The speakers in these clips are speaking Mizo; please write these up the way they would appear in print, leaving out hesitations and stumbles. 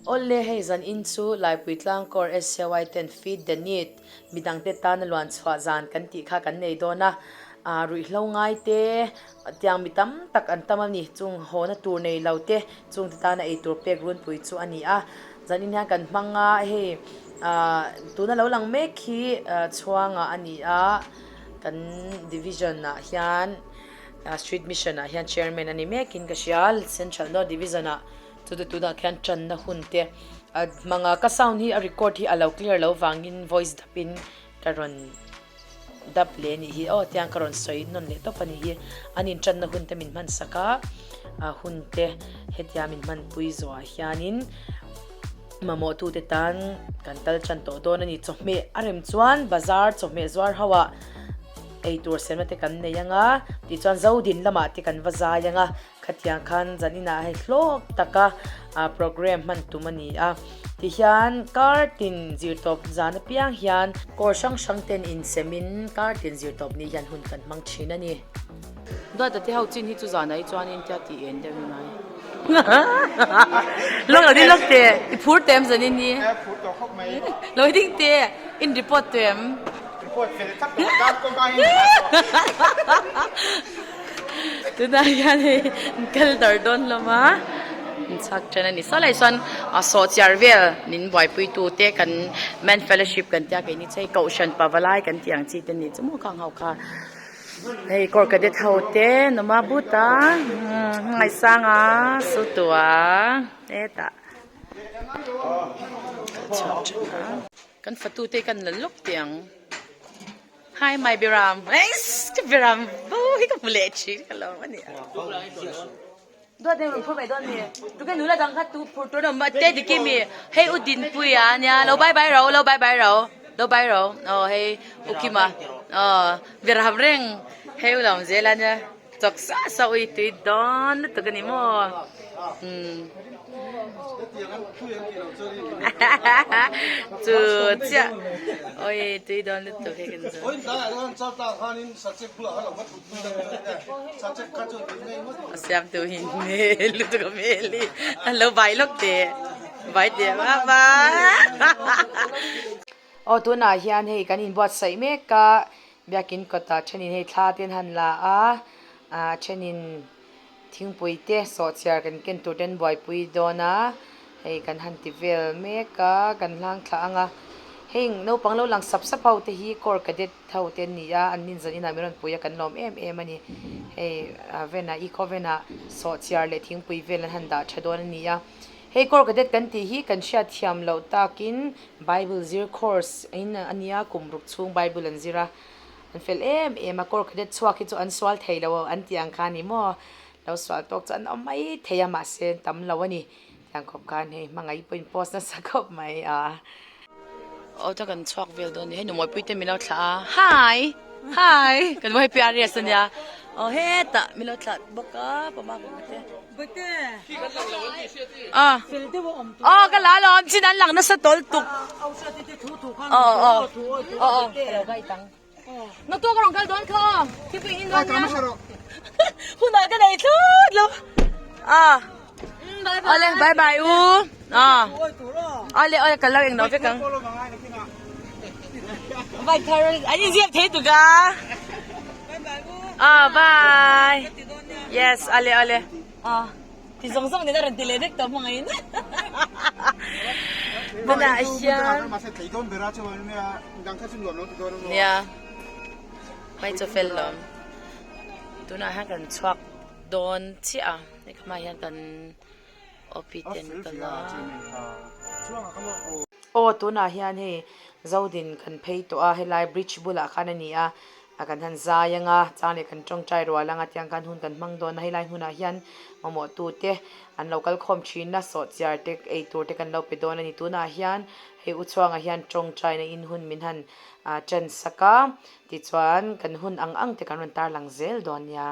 Awle hei zan in chu Laipui Tlangkawr SCY ten Feed the Need midangte tana luan chhuah zan kan tih kha kan nei dawn a, ruihhlo ngai te tiang mi tam tak an tam a ni, chung hawna tur nei lo te chungte tana ei tur pek runpui chu a ni a, zan in hian kan hmang a hei tuna lo lang mek hi chhuangah a ni a, kan division ah hian street mission ah hian chairman a ni mekin ka hria central north division ah. Chutah tunah khian tanna hun te a hmang a, ka sound hi a record hi a lo clear lo vangin voice dap in ka rawn dap leh anih hi aw tiang ka rawn sawi nawn leh tawp anih hi an in tanna hun te min hman sak a a hun te hetia min hman pui zawh ah hianin mamawh tu te tan kan tal tan tawh dawn ani chawhmeh a rem chuan bazar chawhmeh zuar ho ah eitur semna te kan nei anga tichuan zodin lamah te kan va zai anga. Khatiang khan zan inah hei hlawk taka program hman tum a ni a, tihian kar tin zirtawp zan apiang hian kawr hrang hrang ten insemin kar tin zirtawp ni hian hun kan hmang thin a ni. Duata te ho chin hi chu zanah hi chuan intia tih en deuh in ngai. Lawk lo ding lawk teh, i phur teh em zanin hi? Phur tawh khawp mai. Lo ding teh, in report teh em? Report fel thlap tawh, dar kawng ai in tha tawh. Tunah hian hei an kal dar dawn hlawm a, an chhak ṭan a ni. Sawlai chuan a sawhchiar vel min buaipui tu te kan men fellowship kan tia keini chu hei kohhran pavalai kan tih ang chi te ni chu maw khang ho kha. Hei kawr cadet ho te nawma but a ngaisang a sutua hetah kal chhuak ṭan a. Kan fatu te kan la lawk teh ang. Hi my Biram eiss ka Biram bo hi ka hmu leh thin ka lawm a nia. Duat eng rawn phur mai dawn mi tuke nula dang kha tu phur tur awm te diki mi hei u Dinpuia ania lo bye bye ro lo bye bye ro lo bye ro aw hei u Kima aw Biram reng hei u Lawmzela ania. Chawk sa sa ui tui dawn lutuk a ni maw umm chu chiah ui tui dawn lutuk hei kan chu a siam tu hi hmel lutuk a hmel hi a lo vai lawk teh vai teh va va aw tunah hian hei kan inbuatsaih mek a. Biakin kawtah thenin hei thla te an han la a, ah thenin thingpui te sawhchiar kan ken tur te an buaipui dawn a, hei kan han ti vel mek a, kan hlang thla ang a, heng naupang lo lang sap sap ho te hi corps cadet ho te an ni a, an ninzan inah min rawn pui a kan lawm em em a ni, hei venah eco venah sawhchiar leh thingpui vel an han dah tha dawn a ni a, hei corps cadet kan tih hi kan hriatthiam loh takin. Bible zir course in a nia kum ruk chhung Bible an zir a, an fel em em a, kawr cadet chhuak hi chu an sual thei lo an tih ang kha a ni maw, lo sual tawk chu an awm mai thei a mahse an tam lo a ni, tiang khawp khan hei hmangaih pawhin post nasa khawp mai a. Aw ta kan chhuak vel dawn a ni, hei numawi te min lo thlah a, hi hi kan YPRS a nia, aw hetah min lo thlah bawk a pawma ka te. Ah. Oh, ka la lom chin an lang nasa tol tuk. Oh, oh. Oh, oh. No tu ka rong kal don kho. Thi pui in don nha. Huna ka nei thlut lo. Ah. Ole, bye bye u. Ah. Ole, ole ka lo eng no vek ang. Vai thar an in ziak thei tu ka. Ah, bye. Yes, ale ale. Ah. Ti zawng zawng nen a rawn ti leh vek tawh hmangaih in. Tunah hian Nia. Mai chu fel lawm. Tunah hian kan chhuak dawn chiah a. Hei khama hian kan OP te an kal a. Aw tunah hian hei Zodin kan phei tawh a helai bridge bulah khan a ni a a kan han zai anga chang leh kan tawngtai rual anga tiang khan hun kan hmang dawn a helai hmunah hian mamawh tute an lo kal khawm thin a sawhchiar te ei tur te kan lo pe dawn a ni tunah hian hei u chhuangah hian tawngtai na in hun min han ah chen sak a tichuan kan hun ang ang te kan rawn tarlang zel dawn nia.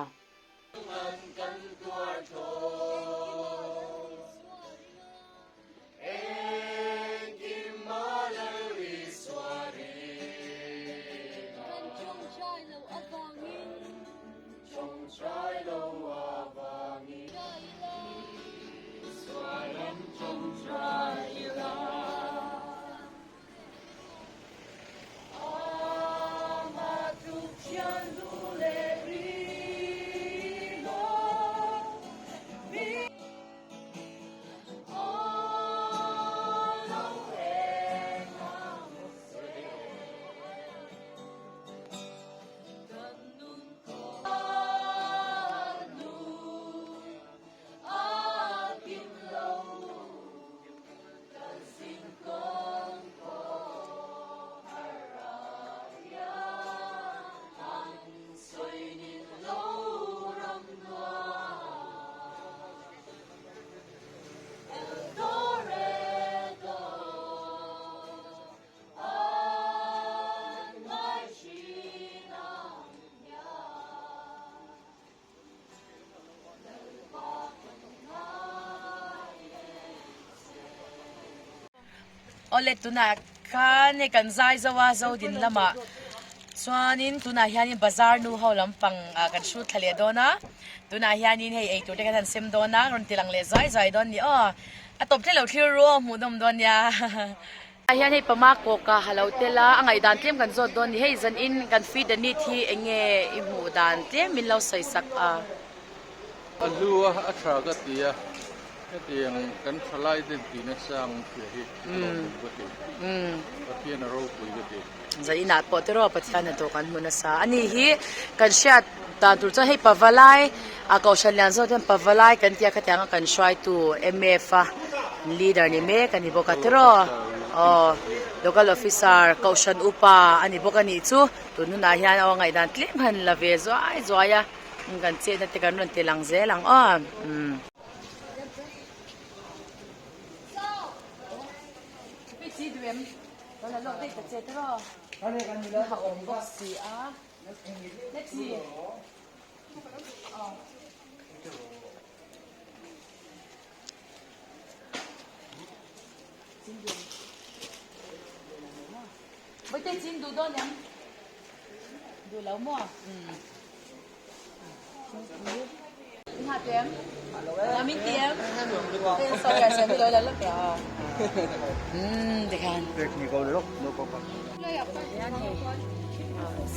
Awle tunah khan hei kan zai zo a zo din lamah chuanin tunah hianin bazar nu ho lampang ah kan hrut thla leh dawn a tunah hianin hei eitur te kan han sem dawn a rawn ti lang leh zuai zuai dawn ni aw a tawp tlem lo thlir ru aw hmuhnawm dawn nia. Ah hian hei pama kawka ha lo tel a a ngaihdan tlem kan zawt dawn ni hei zanin kan feed the need hi eng nge i hmuh dan tlem min lo sawi sak a. A hlu a a tha ka ti a hetiang kan thalai ten tih nasa ang hria hi a lawmawm ka ti Pathian a ropui ka ti. Zanin ah pawh tiraw Pathian hnathawh kan hmu nasa a ni hi kan hriat dan tur chuan hei pavalai a kohhran lian zawk hian pavalai kan tia khatiang a kan hruaitu mf a leader ni mek a ni bawk a tiraw aw local officer kohhran upa a ni bawk a nih chu tun hunah hian aw ngaihdan tlem han la ve zuai zuai a kan chetna te kan rawn ti lang zel ang aw umm.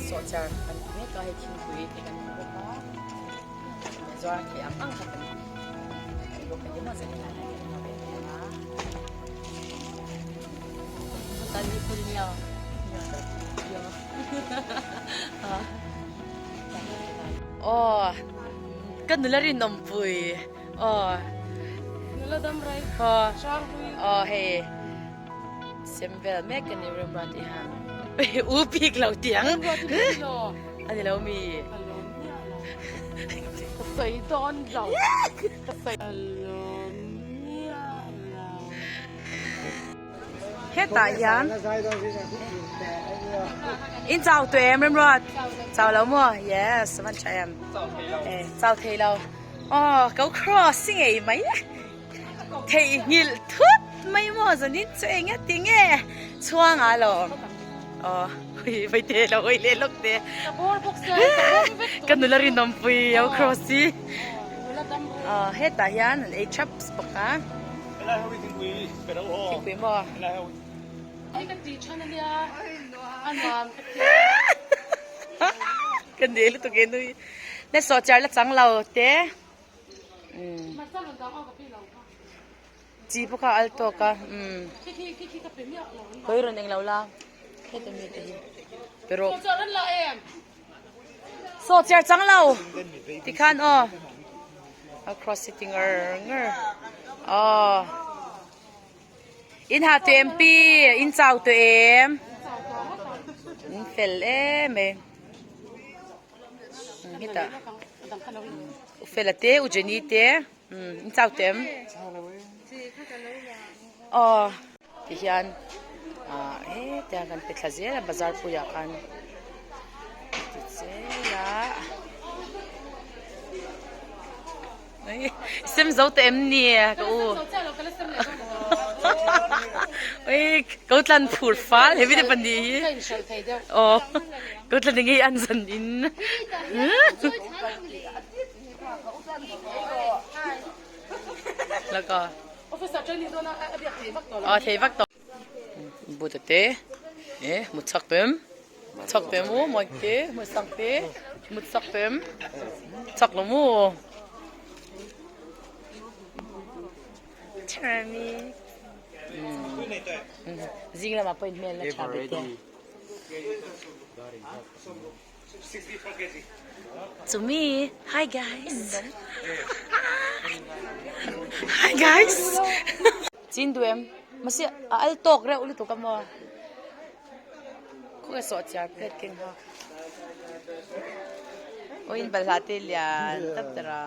Sawhchar kan ti mek a hei thingpui te kan hmu bawk a zuar thei ang ang kha kan ti bawk a ni maw zan hian kan hmu ve thei ang a Aw ka nula rinawmpui aw nula dam rai aw hranghlui aw hei sem vel mek ka ni remruat i han u bik lo tiang a ni lo mi ka sawi dawn lo ka sawi alawm miah lo. Hetah hian in chau tawh em Remruat? Chau lo maw? Yes, a van tha em. Chau thei lo. Aw, ko cross si ngei mai. Theihnghilh thut mai maw zanin chu eng nge ti nge chhuang a lo. Aw, hui vai te lo hui leh lawk te. Ka bawr bawk sia, ka bawr vek tawh. Ka nula rinawmpui ko cross hi. Aw, hetah hian an ei thap bawk a. Thingpui maw? Ka nei lutuk e nui. Le sawh char la chang lo te. Chi pawh kha a al tawk a. Khawi rawn eng lo la. Heta mi te hi. Pe rawh. Sawh char chang lo. Tikhan aw. A cross sitting ngar ngar. Aw. In ha tu em pi, in chau tu em. In fel em e. Heta. U fela te, u Jenny te. In chau tu em. Aw. Tihian ah hetiang kan pe thla zel a bazar puiah khan ti zel a sem zo tawh em ni ka u ui ko tlan phur fal he mi te pahnih hi aw ko tlan eng nge an zan in. Laka. A thei vak tawh. Buddha te e mut chak pem chak pem u mawi te mut sang te mut chak pem chak lo mu Cheremy zing lamah pawh in hmel la tha ve te. To me, hi guys. Hi guys. Chin du em. Masi a al tawk reuh lutuk a maw. Khaw sawh chiar plate keng ha. Aw in balhla te lian tap tara.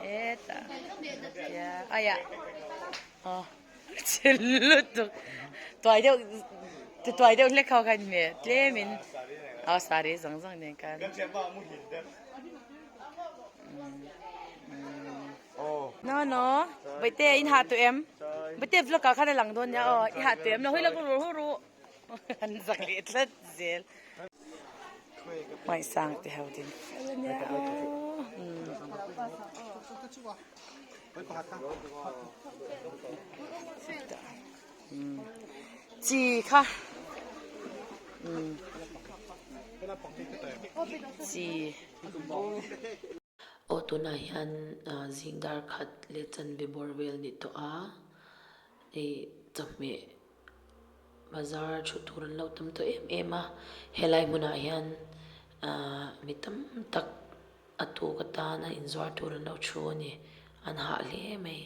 Eta. Aya. Aw. Chil lutuk tuai deuh tuai deuh hlek ho khan hmeh tlem in aw saree zawng zawng nen khan no no vaite in ha tu em. Bate vlog ah khan a lang dawn nia aw i hah tui em lo hui la ru ru an zak leh tlat zel. Ngaihsang te ho din fel a nia aw. Chi kha chi. Aw tunah hian zing dar khat leh chanve bawr vel ni tawh a, hei chawhmeh bazar thu tur an lo tam tawh em em a, helai hmunah hian ahh mi tam tak a tuk atana inzuar tur an lo thu a ni, an hah hle mai.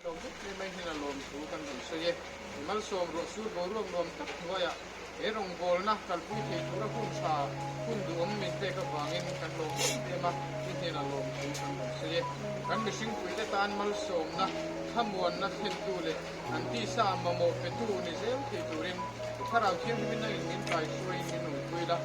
Tlawm vek hle mai hian a lawm thu kan rawn sawi e. I malsawm ruah sur boruak nuam tak hnuaiah he rawngbawlna kalpui thei tura hun tha, hun duhawm min pek avangin kan lawm em em a, i hnenah lawm thu kan rawn sawi e. Kan mihringpuite tan malsawmna, thlamuanna thlentu leh an tisa mamawh petu ni zel thei turin i Thlarau Thianghlimin a in min kaihruaiin min awmpui la.